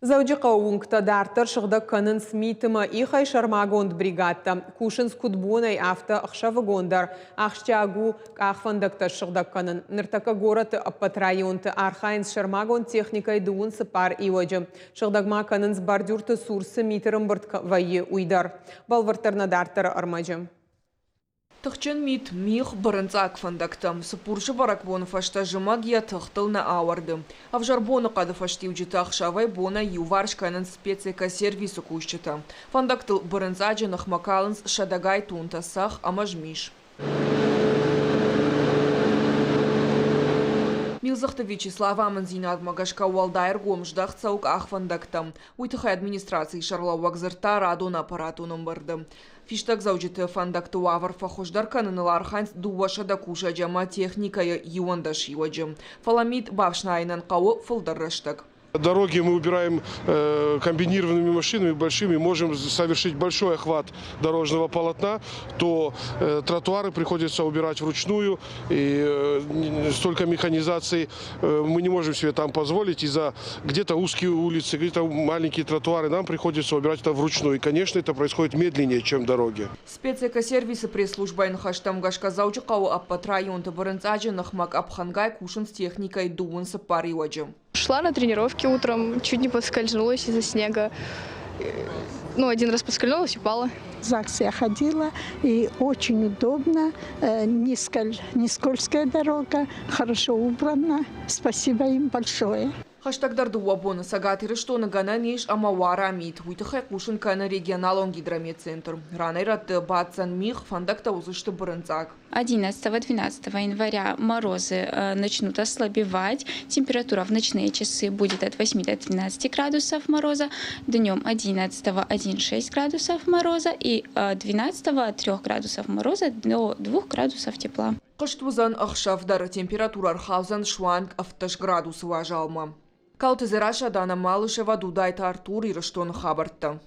Дзӕуджыхъӕуы уынгтӕ дарддӕр сыгъдӕг кӕнынц мит ӕмӕ ихӕй сӕрмагонд бригадтӕ. Кусынц куыд бонӕй, афтӕ ӕхсӕвыгон дӕр. Ахсджиаг у къахвӕндӕгтӕ ссыгъдӕг кӕнын. Ныртӕккӕ горӕты ӕппӕт районты архайынц сӕрмагонд техникӕйы 34 иуӕджы. Сыгъдӕг ма кӕнынц бордюрты цур цы мит ӕрӕмбырд вӕййы, уый дӕр. Бӕлвырддӕр нӕ дарддӕры ӕрмӕджы. Тыхджын мит, мигъ, бырынцъаг фӕндӕгтӕ. Цыппурсы бӕрӕгбоны фӕстӕ зымӕг йӕ тыхтыл нӕ ауӕрды. Ӕвзӕр боныхъӕды фӕстиуджытӕ ӕхсӕвӕй-бонӕй иуварс кӕнынц спецэкосервисы кусджытӕ. Фӕндӕгтыл бырынцъаджы ныхмӕ калынц сӕдӕгай тонтӕ цӕхх ӕмӕ змис. Милдзыхты Вячеславы амынддзинадмӕ гӕсгӕ уӕлдай ӕргом здӕхт цӕуы къахвӕндӕгтӕм. Уый тыххӕй администрацийы сӕргълӕууӕг дзырдта радон аппаратон ӕмбырды. Фистӕгдзӕуджыты фӕндӕгты уавӕр фӕхуыздӕр кӕныныл архайынц 200 кусӕджы ӕмӕ техникӕйы 11 иуӕджы. Фӕлӕ мит бафснайынӕн хъӕуы фылдӕр рӕстӕг. Дороги мы убираем комбинированными машинами большими, можем совершить большой охват дорожного полотна, то тротуары приходится убирать вручную, и столько механизации мы не можем себе там позволить из-за где-то узкие улицы, где-то маленькие тротуары, нам приходится убирать это вручную. И, конечно, это происходит медленнее, чем дороги. Спецэкосервисы пресс-службӕйы ныхӕстӕм гӕсгӕ Дзӕуджыхъӕуы ӕппӕт районты бырынцъаджы ныхмӕ къӕпхӕнгай кусынц техникӕйы 24 иуӕджы. Шла на тренировки утром, чуть не подскользнулась из-за снега. Ну, один раз подскользнулась, упала. В ЗАГС я ходила, и очень удобно, не, сколь, не скользкая дорога, хорошо убрана. Спасибо им большое. Хӕстӕгдӕр дыууӕ боны Цӕгат Ирыстоны гӕнӕн ис ӕмӕ уара мит. Уый тыххӕй хъусын кӕны регионалон гидрометцентр. Ранӕй-рӕтты баддзӕн мигъ, фӕндӕгтӕ уыдзысты бырынцъаг. 11-12 января морозы начнут ослабевать. Температура в ночные часы будет от 8 до 13 градусов мороза, днем 11 1,6 градусов мороза и 12 3 градусов мороза до 2 градусов тепла. Хъызт уыдзӕн ӕхсӕв дӕр, температурӕ ӕрхаудзӕн суанг 17 градусы уазалмӕ. Калты Дзерассӕ, Дана Малышева, Дудайты Артур, Ирыстоны хабӕрттӕ.